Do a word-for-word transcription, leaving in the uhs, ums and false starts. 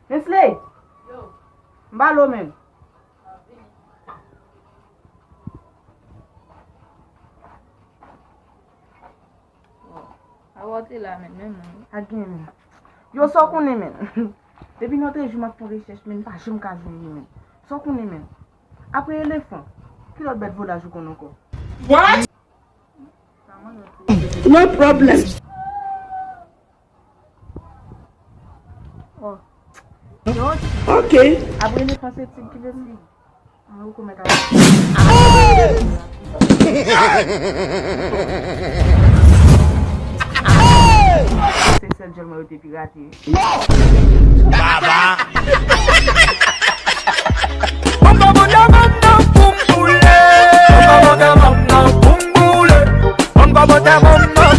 Hensley! M ba lo men. Awa w te la men, men mwen. A gen men. Yo, sa w konnen men. Depi nan trèz jou m ap fè rechèch men, m pa janm ka jwenn li men. Sa w konnen men. Apre elefan, ki lòt bèt volaj ou konn ankò? What? No problem. Oh. Ok. Apre elefan se tig ki vle tig. An ou komèt a. Se sèl djòl mwen yo te pirate. Baba. Baba, bota mwen nan pou m boule. Baba, bota mwen nan pou m boule. Baba, bota mwen nan